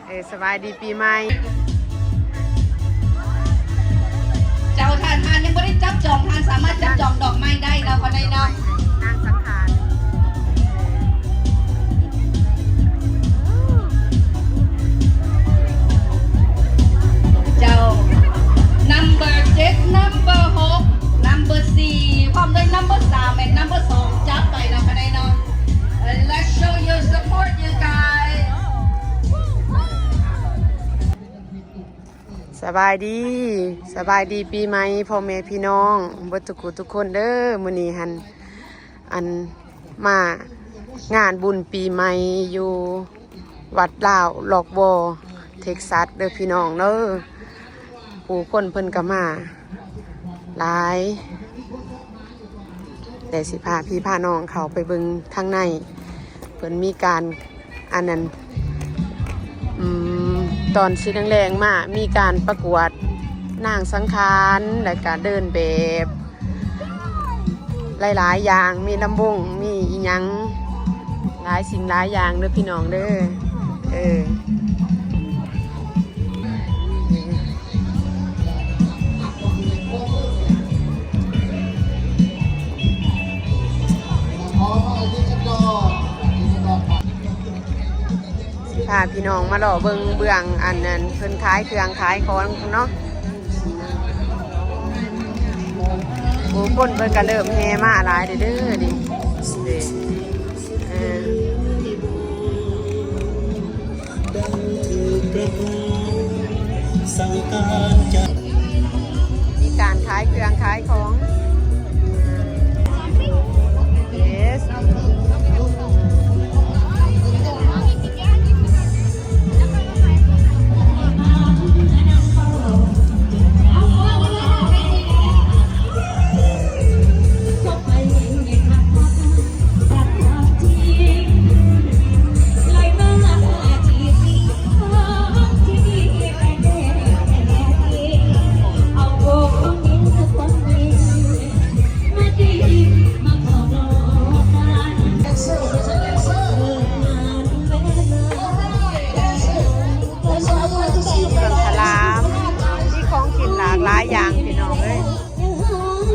ເອີ ສະບາຍດີປີໃໝ່. ເຈົ້າ ຖ້າທ່ານຍັງບໍ່ໄດ້ຈັບຈອງ ທ່ານສາມາດຈັບຈອງດອກໄມ້ໄດ້ເນາະ ພໍ່ໃຫຍ່ເນາະ. ນາງສັງຂານ ເຈົ້າ ນຳເບີເຈັດ ນຳເບີຫົກ ນຳເບີສີ່ ພ້ອມດ້ວຍນຳເບີສາມ ແລະ ນຳເບີສອງ ຈັບໄປເນາະ ພໍ່ໃຫຍ່ເນາະ. Let's show your support, you guys. ສະບາຍດີ ສະບາຍດີປີໃໝ່ ພໍ່ແມ່ພີ່ນ້ອງເບິດທຸກຜູ້ທຸກຄົນເດີ. ມື້ນີ້ຫັ້ນ ອັນ ມາງານບຸນປີໃໝ່ຢູ່ວັດລາວລັອກວໍ ເທັກຊັສເດີພີ່ນ້ອງເດີ. ຜູ້ຄົນເພິ່ນກໍມາຫຼາຍ ແຕ່ຊິພາພີ່ພານ້ອງເຂົ້າໄປເບິ່ງທາງໃນ ເພິ່ນມີການ ອັນນັ້ນ ອືມ ຕອນຊິແລງໆ ມາ ມີການປະກວດນາງສັງຂານ ແລ້ວກະເດີນແບບ ຫຼາຍໆ ຢ່າງ ມີລຳວົງ ມີອີ່ຫຍັງ ຫຼາຍສິ່ງຫຼາຍຢ່າງເດີພີ່ນ້ອງເດີ. ເອີ ຊິພາພີ່ນ້ອງມາເລາະເບິ່ງເບື້ອງອັນນັ້ນ ເພິ່ນຂາຍເຄື່ອງຂາຍຂອງເນາະ. ໂອ້ ຄົນເພິ່ນກໍເລີ່ມແຫ່ມາຫຼາຍເດີນີ້ ເອີ ມີການຂາຍເຄື່ອງຂາຍຂອງ. Yes. ເຄື່ອງສະຫຼາມ ມີຂອງກິນຫຼາກຫຼາຍຢ່າງ ພີ່ນ້ອງເອີຍ.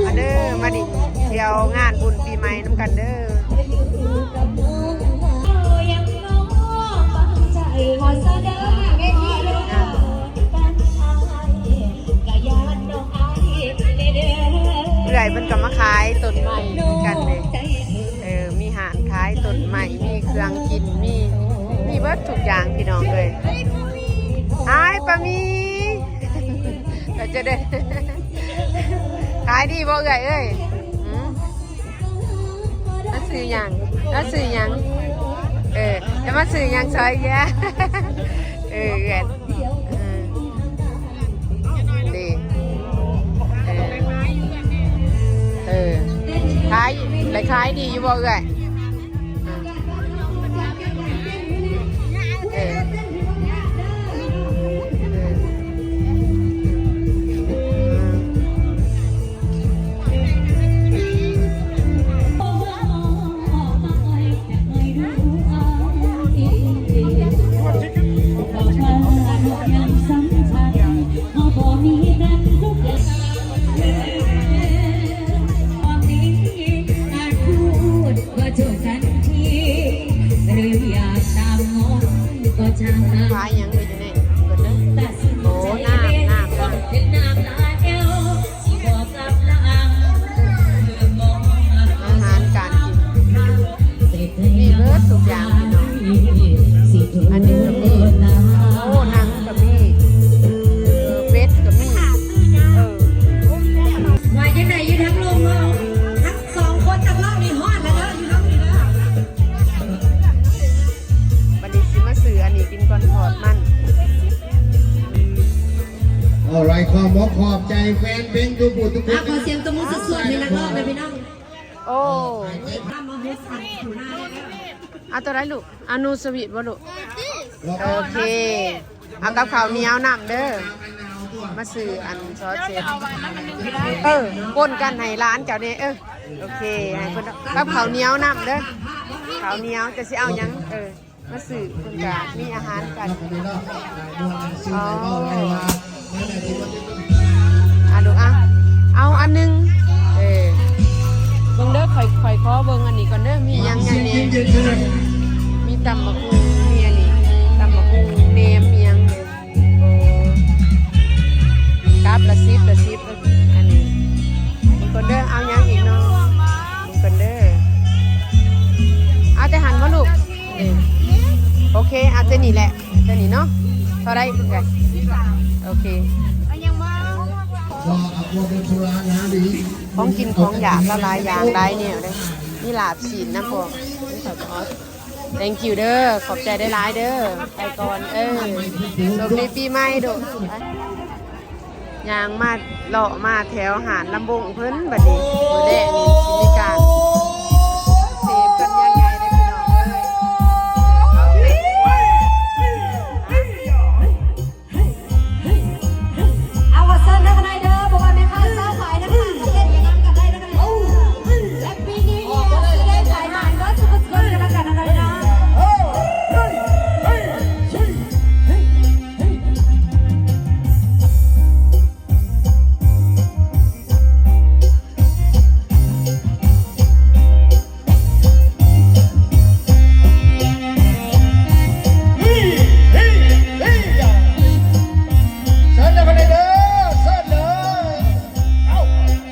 ມາເດີ ມາດິນ ທ່ຽວງານບຸນປີໃໝ່ນຳກັນເດີ. ເອື້ອຍເພິ່ນກໍມາຂາຍຕົ້ນໄມ້ຄືກັນເດ້ ເອີ ມີຮ້ານຂາຍຕົ້ນໄມ້ ມີເຄື່ອງກິນ ມີ ມີເບິດທຸກຢ່າງ ພີ່ນ້ອງເອີຍ. ອ້າຍ ປາມີ ກໍຈະໄດ້ ຂາຍດີບໍ່ເອື້ອຍເອີຍ? ຫືມ ມາຊື້ຫຍັງ? ມາຊື້ຫຍັງ? ເອີ ຈະມາຊື້ຫຍັງຊອຍເອື້ອຍ? ເອີ ເອື້ອຍ ເອີ ດີ ເອີ ເອີ ຂາຍ ໄດ້ຂາຍດີຢູ່ບໍ່ເອື້ອຍ? ເອີ ເອີ ຂາຍຫຍັງຢູ່ໃນ ເບິ່ງເດີ ໂອ້ ນ້ຳ ນ້ຳ ນ້ຳ ອາຫານການກິນ ມີເບິດທຸກຢ່າງພີ່ນ້ອງ. ອັນນີ້ກໍມີ ໂອ້ ໜັງກໍມີ ເອີ ເປັດກໍມີ ເອີ ວ່າຈັ່ງໃດຢູ່ທາງລຸ່ມເຮົາ ທັງສອງຄົນຕະເພາະນີ້ຮອດແລ້ວເດີ ຢູ່ທາງນີ້ເດີ. ບັດນີ້ຊິມາຊື້ອັນນີ້ກິນກ່ອນ ທອດມັນ. Alright ຂອບອົກຂອບໃຈແຟນເພງທຸກຜູ້ທຸກຄົນ ອ່ະ ຂໍສຽງຕົບມືສວດໆ ໃຫ້ນັກຮ້ອງນະພີ່ນ້ອງ. ໂອ້ ເອົາຕົວໃດລູກ? ອານູສະວີດບໍ່ລູກ? ໂອເຄ ເອົາກັບເຂົ້າໜຽວນຳເດີ ມາຊື້ອັນຊອດເຊັດ ເອີ ປົນກັນໃຫ້ຫຼານເຈົ້າແດ່ ເອີ ໂອເຄ ໃຫ້ເພິ່ນກັບເຂົ້າໜຽວນຳເດີ ເຂົ້າໜຽວ ເຈົ້າຊິເອົາຫຍັງ? ເອີ ມາຊື້ ເພິ່ນກະມີອາຫານກັນ. ອໍ ອາ ລູກອະ ເອົາອັນໜຶ່ງ. ເອີ ເບິ່ງເດີ ຂ້ອຍ ຂ້ອຍຂໍເບິ່ງອັນນີ້ກ່ອນເດີ ມີຫຍັງແດ່? ມີຕຳບັກຫຸ່ງ ມີອັນນີ້ ຕຳບັກຫຸ່ງ ແໜມ ມີຫຍັງ? ໂອ້ ກັບລະສິບ ລະສິບ ອັນນີ້ ເບິ່ງກ່ອນເດີ ເອົາຫຍັງອີກເນາະ? ເບິ່ງກ່ອນເດີ ເອົາແຕ່ຫັ້ນບໍ່ລູກ? ນີ້ ໂອເຄ ເອົາແຕ່ນີ້ແຫຼະ ແຕ່ນີ້ເນາະ. ເທົ່າໃດ? ໂອເຄ ເອົາຫຍັງມາ? ຂອງກິນຂອງຢາກຫຼາຍໆຢ່າງ ຫຼາຍແນວເດ້ ມີລາບຊີ້ນນຳພ້ອມ ມີເຂົ້າທອດ. Thank you ເດີ ຂອບໃຈຫຼາຍໆເດີ ໄປກ່ອນ ເອີ ໂຊກດີປີໃໝ່ດູ. ຍ່າງມາເລາະມາແຖວຮ້ານລຳວົງເພິ່ນ ບັດນີ້ມື້ແລງນີ້ຊິມີການເສບກັນຢ່າງໃຫຍ່ເດ້ພີ່ນ້ອງເອີຍ. ເອົາ ຂໍເຊີນເດີຂ້າງໃນເດີ ບໍ່ວ່າແມ່ຄ້າຊາວຂາຍນະຄະ ມາເຕັ້ນກັນນຳກັນໄດ້ນະຄະ. ແຮັບປີນິວເຢຍ ຊື້ໄດ້ຂາຍໝານເບິດສູ່ທຸກຄົນກັນລະກັນນະຄະ. ເຊີນເດີ ເຊີນເດີ ເອົາ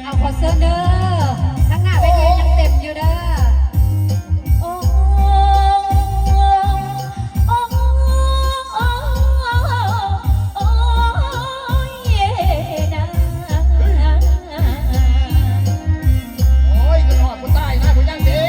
ເອົາ ຂໍເຊີນເດີ ທາງໜ້າເວທີຍັງເຕັມຢູ່ເດີ. ໂອ້ ໂອ້ ໂອ້ ໂອ້ ໂອ້ຍ ນາ ໂອ້ຍ ຂຶ້ນຮອດຜູ້ຕາຍນາ ຜູ້ຍັງເດ້.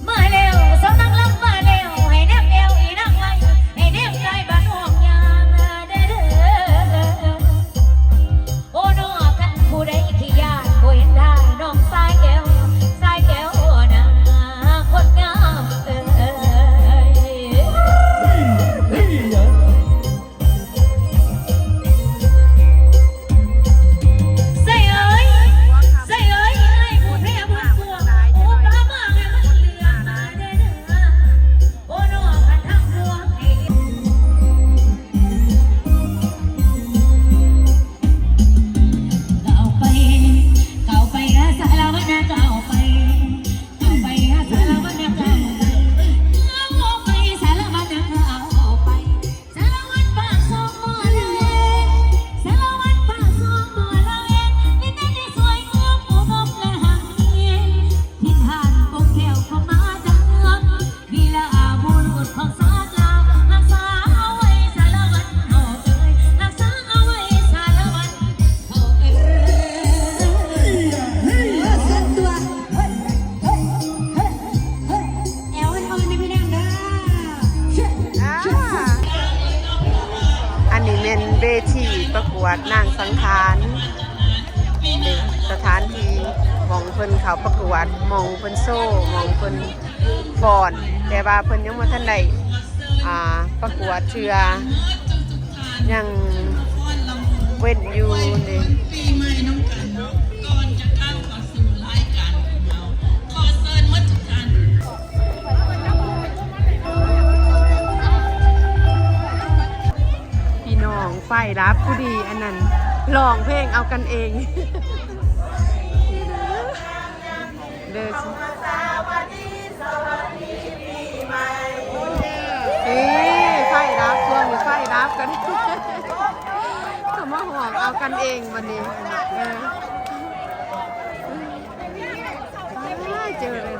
ມາແລ້ວ ສາວນາງລຳມາແລ້ວ ໃຫ້ແນມແອວອີນາງໄວ້ ໃຫ້ແນມກາຍບ້ານຫ້ອງຍາງເດີ. ໂອ້ ນອ ຄັນຜູ້ໃດຂີ້ຢ້ານ ບໍ່ເຫັນທ່ານ້ອງສາຍແກ້ວ ສາຍແກ້ວນາ ຄົນງາມເອີຍ. ໃສ່ເອີຍ ໃສ່ເອີຍ ອ້າຍຜູ້ແພ້ບຸນກວາງ ໂອ້ ປາມາໃຫ້ມັນເຫຼືອມາເດີ ໂອ້ ນອ ຄັນທາງພວກໃຫ້ ກ້າວໄປ ກ້າວໄປ ສາລະວັນນະ ກ້າວໄປ ກ້າວໄປ ສາລະວັນນະ ກ້າວໄປ ກ້າວໄປ ສາລະວັນນະ ກ້າວໄປ. ສາລະວັນປາກຊ່ອງໝໍລະເວນ ສາລະວັນປາກຊ່ອງໝໍລະເວນ ມີແຕ່ໄດ້ສວຍງາມອຸດົມລະຮັ່ງມີ ຖິ່ນຖານປົກແກ້ວກໍມາຈາກເມືອງ ວີລະບຸລຸດຂອງຊາດລາວ ຮັກສາເອົາໄວ້ສາລະວັນເຮົາເອີຍ ຮັກສາເອົາໄວ້ສາລະວັນເຮົາເອີຍ. ເອີ ເຊີນຕົວ ເຮີ້ຍ ເຮີ້ຍ ເຮີ້ຍ ເຮີ້ຍ ແອວອ່ອນໆ ໃຫ້ພີ່ນ້ອງເດີ. ອ່າ ອັນນີ້ແມ່ນເວທີປະກວດນາງສັງຂານ ເປັນສະຖານທີ່ໝ່ອງເພິ່ນເຂົ້າປະກວດ ໝ່ອງເພິ່ນໂຊ ໝ່ອງເພິ່ນຟ້ອນ ແຕ່ວ່າເພິ່ນຍັງບໍ່ທັນໄດ້ ອ່າ ປະກວດເທື່ອ ຍັງເວັ້ນຢູ່ເດ. ພີ່ນ້ອງ ໄຟດັບພໍດີ ອັນນັ້ນ ຮ້ອງເພງເອົາກັນເອງເດີ. ເອີ ໄຟດັບ ຊ່ວງນີ້ໄຟດັບກັນ ເຂົາມາຮ້ອງເອົາກັນເອງບັດນີ້ ເອີ ເຈີເລີຍ.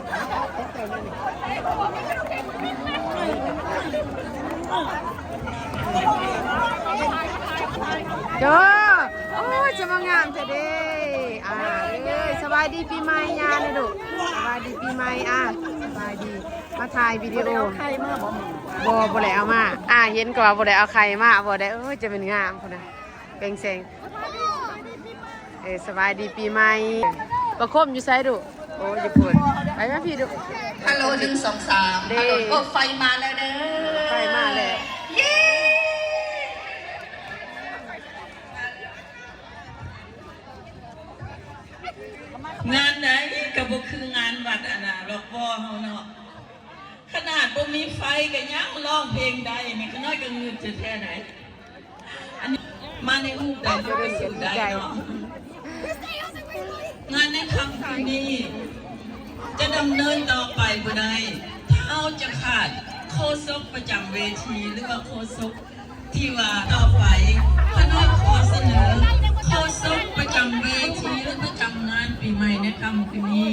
ໂອ້ຍ ຈະມາງາມແທ້ເດ້. ອ່າ ເອີຍ ສະບາຍດີປີໃໝ່ຍ່ານະລູກ ສະບາຍດີປີໃໝ່. ອ່າ ສະບາຍດີ ມາຖ່າຍວິດີໂອ. ບໍ່ ບໍ່ໄດ້ເອົາມາ. ອ່າ ເຫັນກໍວ່າບໍ່ໄດ້ເອົາໄຂ່ມາ ບໍ່ໄດ້. ໂອ້ຍ ຈະແມ່ນງາມພຸ້ນນະ ແປງແສງ. ເອີ ສະບາຍດີປີໃໝ່. ປາຄົມຢູ່ໃສດຸ? ໂອ້ ຢູ່ພຸ້ນ. ໄປມາພີ້ດຸ. ຮັລໂຫຼ ໜຶ່ງ ສອງ ສາມ ເດ້. ຮັລໂຫຼ ໂອ້ ໄຟມາແລ້ວເດີ ໄຟມາແລ້ວ. ເຢ້. ງານໃດກໍບໍ່ຄືງານວັດອັນນ່າ ລັອກວໍເຮົາເນາະ. ຂະໜາດບໍ່ມີໄຟກໍຍັງຮ້ອງເພງໄດ້ ແມ່ຂະນ້ອຍກໍງຶດແທ້ໆໃດ. ອັນນີ້ມາໃນຮູບໃດກໍໄປສູ່ໄດ້ເນາະ. ງານໃນຄ່ຳຄືນນີ້ຈະດຳເນີນຕໍ່ໄປບໍ່ໄດ້ ຖ້າເຮົາຈະຂາດໂຄສົກປະຈຳເວທີ ຫຼືວ່າໂຄສົກ ທີ່ວ່າຕໍ່ໄປ ຂະນ້ອຍຂໍສະເໜີໂຄສົກປະຈຳເວທີ ແລະ ປະຈຳງານປີໃໝ່ໃນຄ່ຳຄືນນີ້.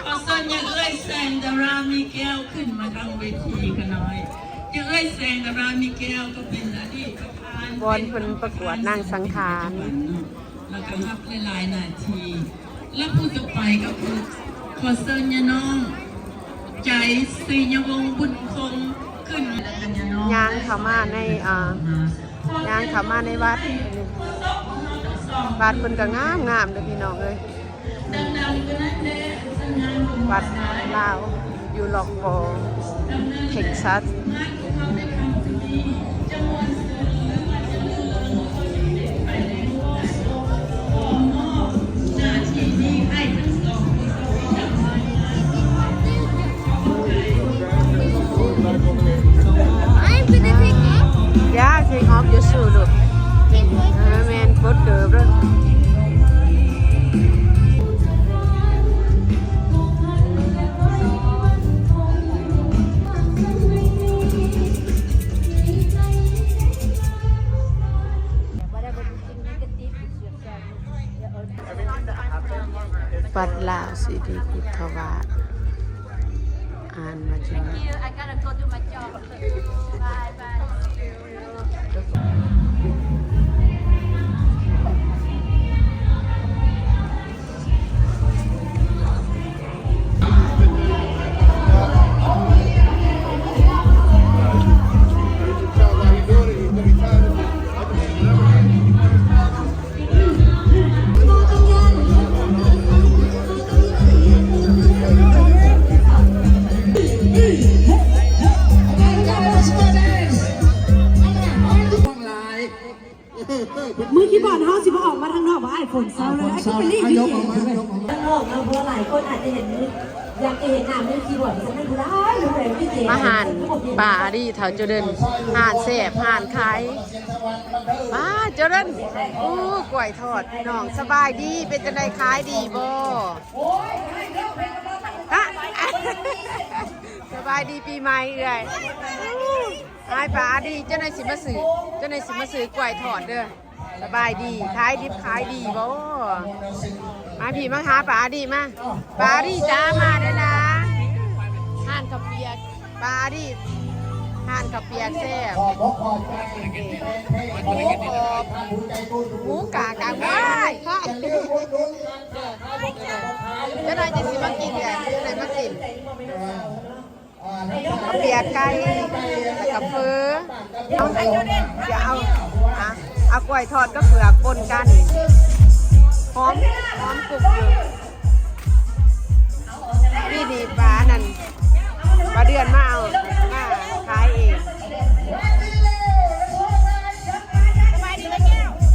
ຂໍເຊີນຍາເອື້ອຍແສງດາລາມີແກ້ວຂຶ້ນມາທາງເວທີຂະນ້ອຍ. ຍາເອື້ອຍແສງດາລາມີແກ້ວກໍເປັນອະດີດປະທານ ບ່ອນເພິ່ນປະກວດນາງສັງຂານ ແລ້ວກໍຮັບຫຼາຍໆໜ້າທີ່ ແລະ ຜູ້ຕໍ່ໄປກໍຄື ຂໍເຊີນຍານ້ອງ ໃຈ ສີຍະວົງ ບຸນຄົງ ຂຶ້ນ ຍ່າງເຂົ້າມາໃນ ອ່າ ຍ່າງເຂົ້າມາໃນວັດ. ວັດເພິ່ນກໍງາມໆເດີພີ່ນ້ອງເອີຍ. ວັດລາວຢູ່ລັອກວໍ ເທັກຊັສ. ຢ່າ ເທັກອອຟຢູຊູລູກ. ເອີ ແມ່ນ ກົດເກີບເດີ. ວັດລາວສິລິພຸດທະວາດ ອ່ານມາຈາກ ມືຄີບອດເຮົາຊິບໍ່ອອກມາທາງນອກບໍ່? ອ້າຍ ຝົນເຊົາແລ້ວ ອ້າຍ ຄືໄປລີ້ຢູ່ເຂດ. ທາງນອກເນາະ ເພາະວ່າຫຼາຍຄົນອາດຈະເຫັນ ຢາກຈະເຫັນໜ້າມືຄີບອດ ສະນັ້ນຜູ້ໃດ ຜູ້ໃດມີເຂດ ມາຮ້ານປ້າອາລີ ເຖົ້າເຈົ້າເດີ່ນ ຮ້ານແຊບ ຮ້ານຂາຍ ປ້າເຈົ້າເດີ່ນ ໂອ້ ກ້ວຍທອດ ພີ່ນ້ອງ. ສະບາຍດີ ເປັນຈັ່ງໃດ ຂາຍດີບໍ່? ຮະ ສະບາຍດີປີໃໝ່ເອື້ອຍ. ອ້າຍ ປ້າອາລີ ເຈົ້າໜ້ອຍຊິມາຊື້ ເຈົ້າໜ້ອຍຊິມາຊື້ກ້ວຍທອດເດີ. ສະບາຍດີ ຂາຍດິບຂາຍດີບໍ່? ມາພີ້ ມາຫາປ້າອາລີ ມາ ປ້າອາລີ ຈ້າ ມາເດີນາ. ຮ້ານເຂົ້າປຽກ ປ້າອາລີ ຮ້ານເຂົ້າປຽກແຊບ ໝູກອບ ໝູກາກາງ ວ້າຍ ເຈົ້າໜ້ອຍຈັ່ງຊິມາກິນເດີ ເຈົ້າໜ້ອຍມາກິນ. ເປືອກໄກ່ ແລ້ວກໍເຝີ ເອົາ ດຽວເອົາ ອ່ະ ເອົາກ້ວຍທອດກັບເປືອກປົນກັນ ຫອມ ຫອມກຸບຢູ່. ປີນີ້ປ້ານັ້ນ ປ້າເດືອນມາເອົາ ມາຂາຍເອງ.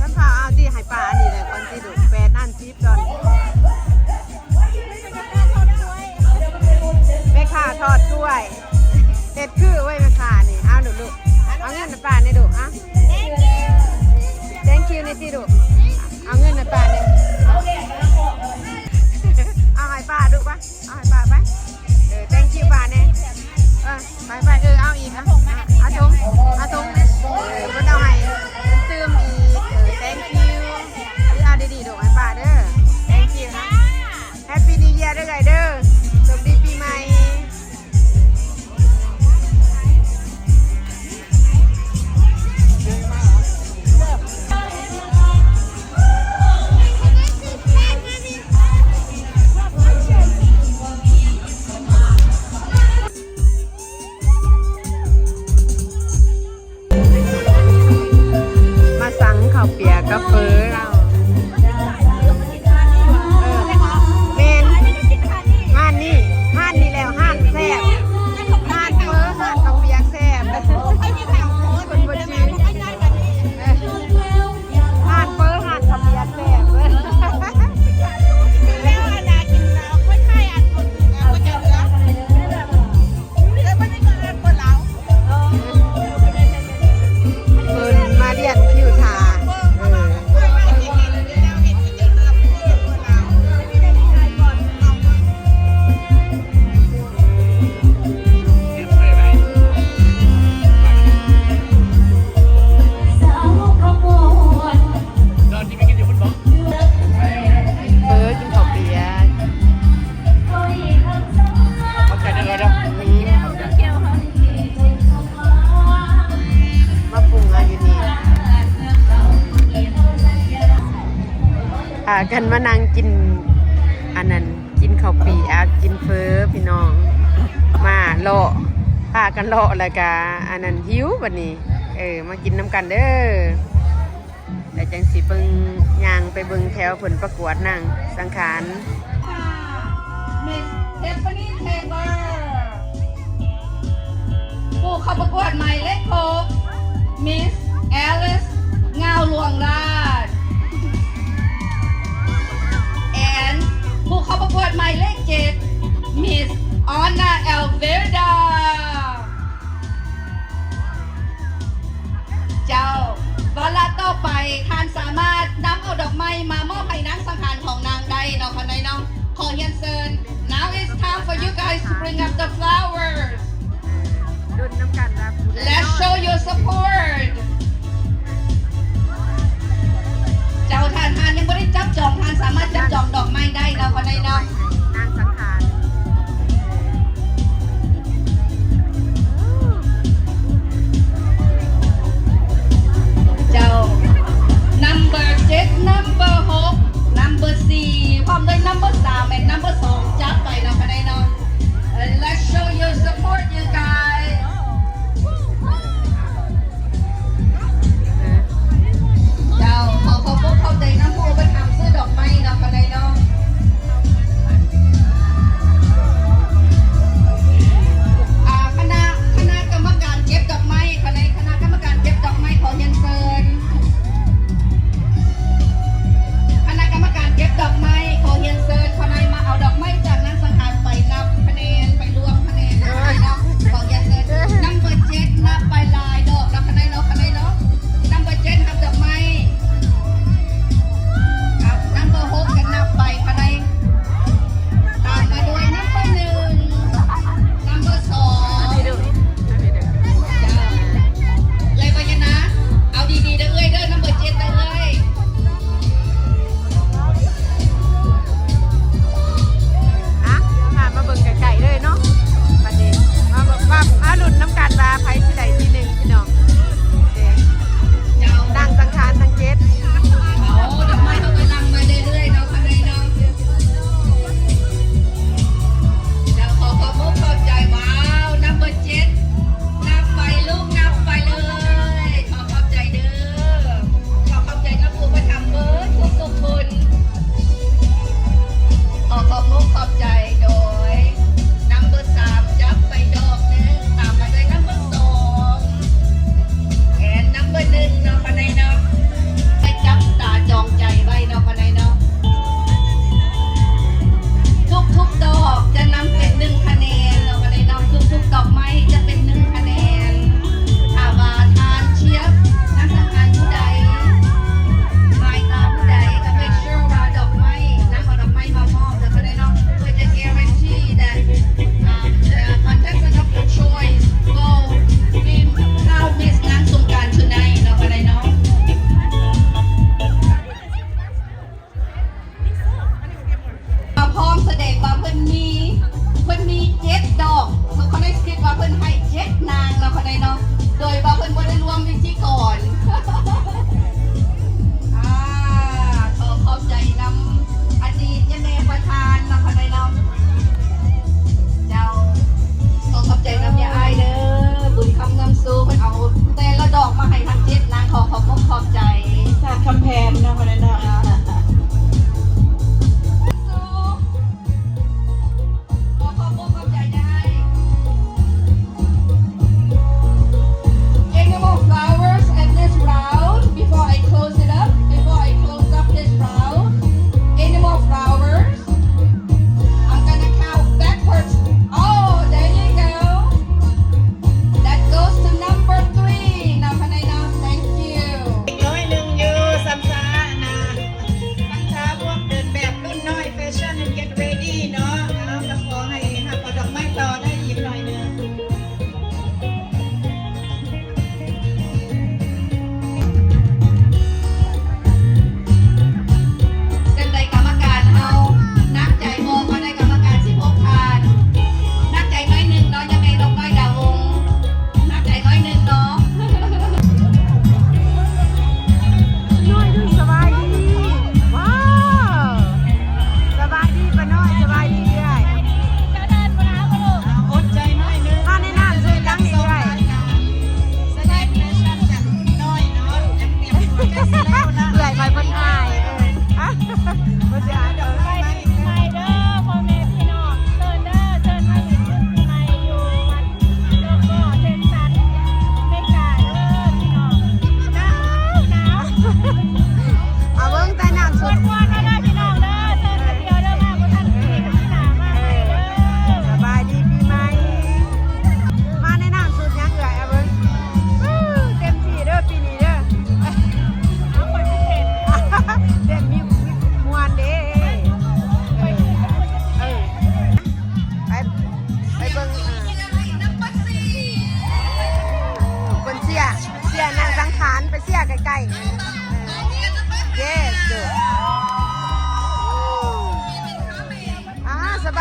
ຄັນພາເອົາ ຊິໃຫ້ປ້າອັນນີ້ແຫຼະ ກ່ອນຊິດຸ ແປດນາທີ ຕອນ ແມ່ຄ້າທອດກ້ວຍ ເຮັດຄືເວີຍແມ່ຄ້ານີ້. ເອົາລູກ ເອົາເງິນໃຫ້ປ້າແດ່ລູກ ເອົາ thank you ແດ່ຕິລູກ ເອົາເງິນໃຫ້ປ້າແດ່. ອັນນັ້ນ ກິນເຂົ້າປຽກ ກິນເຝີພີ່ນ້ອງ ມາເລາະ ພາກັນເລາະ ແລ້ວກະອັນນັ້ນ ຫິວບັດນີ້ ເອີ ມາກິນນຳກັນເດີ. ແລ້ວຈັ່ງຊິເບິ່ງ ຍ່າງໄປເບິ່ງແຖວເພິ່ນປະກວດນາງສັງຂານ. Miss Tiffany Taylor ຜູ້ເຂົ້າປະກວດໝາຍເລກຫົກ Miss Alice ງາວຫຼວງລາດ and ຜູ້ເຂົ້າປະກວດໝາຍເລກເຈັດ Miss Anna Alverda. ເຈົ້າ ວາລະຕໍ່ໄປ ທ່ານສາມາດນຳເອົາດອກໄມ້ມາມອບໃຫ້ນາງສັງຂານຂອງນາງໄດ້ເນາະ ຄະນາຍເນາະ. ຂໍຮຽນເຊີນ. Now it's time for you guys to bring up the flowers. ລຸ້ນນຳກັນວ່າຜູ້ໃດເນາະ. Let's show your support. ເຈົ້າ ຖ້າທ່ານຍັງບໍ່ໄດ້ຈັບຈອງ ທ່ານສາມາດຈັບຈອງດອກໄມ້ໄດ້ເນາະ ຄະນາຍເນາະ. ນາງສັງຂານ ເຈົ້າ number ເຈັດ number ຫົກ number ສີ່ ພ້ອມດ້ວຍ number ສາມ ແລະ number ສອງ ຈັບໄປເນາະ ຄະນາຍເນາະ. Let's show your support, you guys. ເຈົ້າ ຂໍຂອບອົກຂອບໃຈນຳຜູ້ອຸປະຖຳຊື້ດອກໄມ້ເນາະ ຄະນາຍເນາະ. ອ່າ ຄະນະ ຄະນະກຳມະການເກັບດອກໄມ້ ຄະນະ ຄະນະກຳມະການເກັບດອກໄມ້ ຂໍຮຽນເຊີນ. ຄະນະກຳມະການເກັບດອກໄມ້ ຂໍຮຽນເຊີນຄະນາຍມາເອົາດອກໄມ້ຈາກນາງສັງຂານໄປນັບຄະແນນ ໄປລວມຄະແນນນຳຄະນາຍເນາະ. ຂໍຮຽນເຊີນ number ເຈັດ ນັບໄປຫຼາຍດອກເນາະ ຄະນາຍເນາະ ຄະນາຍເນາະ. number ເຈັດ ຮັບດອກໄມ້ number ຫົກ ກໍນັບໄປຄະນາຍ. ຕາມມາດ້ວຍ number ໜຶ່ງ number ສອງ ເຈົ້າ ເອື້ອຍພະຍານາ ເອົາດີໆເດີເອື້ອຍເດີ number ເຈັດເດີເອື້ອຍ. ອ່ະ ພາມາເບິ່ງໃກ້ໆເລີຍເນາະ ບັດນີ້ ມາ ມາ ມາ ມາລຸ້ນນຳກັນວ່າໃຜຊິໄດ້ທີໜຶ່ງ ພີ່ນ້ອງ. ເຈົ້າ ນາງສັງຂານທັງເຈັດ ເອົາດອກໄມ້ເຮົາກໍນຳມາເລື້ອຍໆເນາະ ຄະນາຍເນາະ. ເຈົ້າ ຂໍຂອບອົກຂອບໃຈ ວ້າວ number ເຈັດ ນັບໄປລູກ ນັບໄປເລີຍ. ຂໍຂອບໃຈເດີ ຂໍຂອບໃຈນຳຜູ້ປະຖຳເບິດທຸກໆຄົນ. ຂໍຂອບອົກຂອບໃຈ ໂດຍ number ສາມ ຈັບໄປດອກໜຶ່ງ ຕາມມາດ້ວຍ number ສອງ ແອນ number ໜຶ່ງເນາະ ຄະນາຍເນາະ. ໃຫ້ຈັບຕາຈອງໃຈໄວ້ເນາະ ຄະນາຍເນາະ. ທຸກໆດອກຈະນຳເປັນໜຶ່ງຄະແນນເນາະ ຄະນາຍເນາະ. ທຸກໆດອກໄມ້ຈະເປັນໜຶ່ງຄະແນນ. ຖ້າວ່າທ່ານເຊຍນາງສັງຂານຜູ້ໃດ ໝາຍຕາຜູ້ໃດ ກໍ make sure ວ່າດອກໄມ້ ນຳເອົາດອກໄມ້ມາມອບເດີ ຄະນາຍເນາະ ເພື່ອຈະ guarantee that, um, the contestant of your choice will win Miss ນາງສົງການ tonight ເນາະ ຄະນາຍເນາະ. ມາພ້ອມສະແດງວ່າເພິ່ນມີ ເພິ່ນມີເຈັດດອກ ເພິ່ນ ຄະນາຍຄິດວ່າເພິ່ນໃຫ້ເຈັດນາງເນາະ ຄະນາຍເນາະ ໂດຍວ່າເພິ່ນບໍ່ໄດ້ລວມພິທີກອນ. ອ່າ ຂໍຂອບໃຈນຳອະດີດຍາແມ່ປະທານເນາະ ຄະນາຍເນາະ. ເຈົ້າ ຂໍຂອບໃຈນຳຍາອ້າຍເດີ ບຸນຄຳ ເງືອມຊູ ເພິ່ນເອົາແຕ່ລະດອກມາໃຫ້ທັງເຈັດນາງ. ຂໍຂອບອົກຂອບໃຈ ສາດຄຳແພນເນາະ ຄະນາຍເນາະ. ຂໍຂອບອົກຂອບໃຈຍາອ້າຍ. Any more flowers at this round before I close it up? Before I close up this round?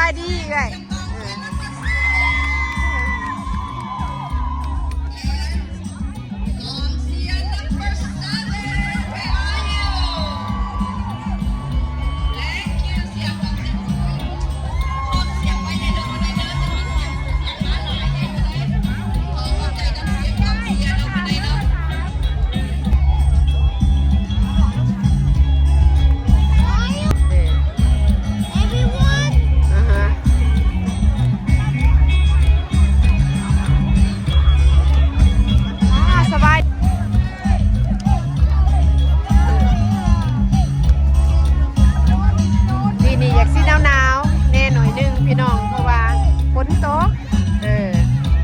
ສະບາຍດີເອື້ອຍ. Everyone. ອ່າ ສະບາຍ ປີນີ້ຢາກຊິໜາວໆແດ່ໜ້ອຍໜຶ່ງພີ່ນ້ອງ ເພາະວ່າຝົນຕົກ ເອີ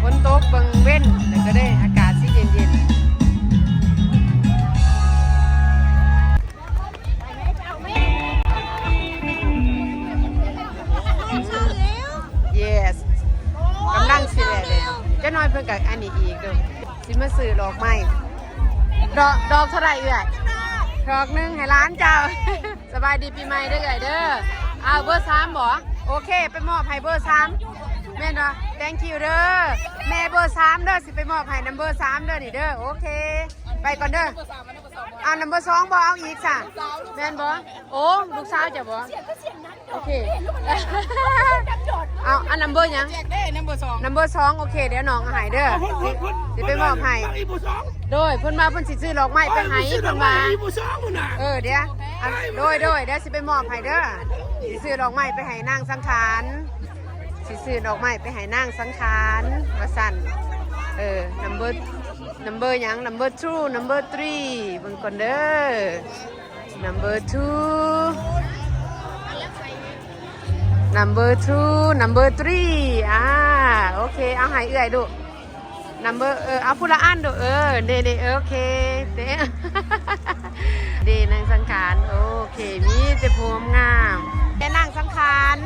ຝົນຕົກເບິ່ງເວັນ ແລ້ວກໍໄດ້ອາກາດຊິເຢັນໆ. Yes ກຳລັງຊິແລ້ວ ຈັກໜ້ອຍເພິ່ນກໍອັນນີ້ອີກເດີ້ ຊິມາຊື້ດອກໄມ້ ດອກ ດອກເທົ່າໃດເອື້ອຍ? ດອກໜຶ່ງໃຫ້ຫຼານເຈົ້າ. ສະບາຍດີປີໃໝ່ເດີ້ເອື້ອຍເດີ້. ເອົາເບີສາມບໍ? ໂອເຄ ໄປມອບໃຫ້ເບີສາມ ແມ່ນບໍ່? Thank you ເດີ້ ແມ່ເບີສາມເດີ້ ຊິໄປມອບໃຫ້ນຳເບີສາມເດີ້ນີ້ເດີ້. ໂອເຄ ໄປກ່ອນເດີ້. ເອົານຳເບີສອງບໍ່ເອົາອີກຊະ ແມ່ນບໍ່? ໂອ້ ລູກສາວເຈົ້າບໍ່? ໂອເຄ ເອົາ ອັນນຳເບີຫຍັງ? ນຳເບີສອງ ນຳເບີສອງ ໂອເຄ ດຽວນ້ອງເອົາໃຫ້ເດີ້ ຊິໄປມອບໃຫ້. ໂດຍ ເພິ່ນວ່າເພິ່ນຊິຊື້ດອກໄມ້ໄປໃຫ້ ເພິ່ນວ່າ. ເອີ ດຽວ ອັນ ໂດຍ ໂດຍ ດຽວຊິໄປມອບໃຫ້ເດີ້ ຊິຊື້ດອກໄມ້ໄປໃຫ້ນາງສັງຂານ ຊິຊື້ດອກໄມ້ໄປໃຫ້ນາງສັງຂານວ່າຊັ້ນ. ເອີ ນຳເບີ ນຳເບີຫຍັງ? ນຳເບີທູ ນຳເບີທຣີ ເບິ່ງກ່ອນເດີ້. ນຳເບີທູ ນຳເບີທູ ນຳເບີທຣີ ອ່າ ໂອເຄ ເອົາໃຫ້ເອື້ອຍດູ ນຳເບີ ເອີ ເອົາຜູ້ລະອັນດູ ເອີ ເດ ເດ ໂອເຄ ເດ ເດ ນາງສັງຂານ ໂອເຄ ມີແຕ່ຜູ້ງາມໆ ແຕ່ນາງສັງຂານ.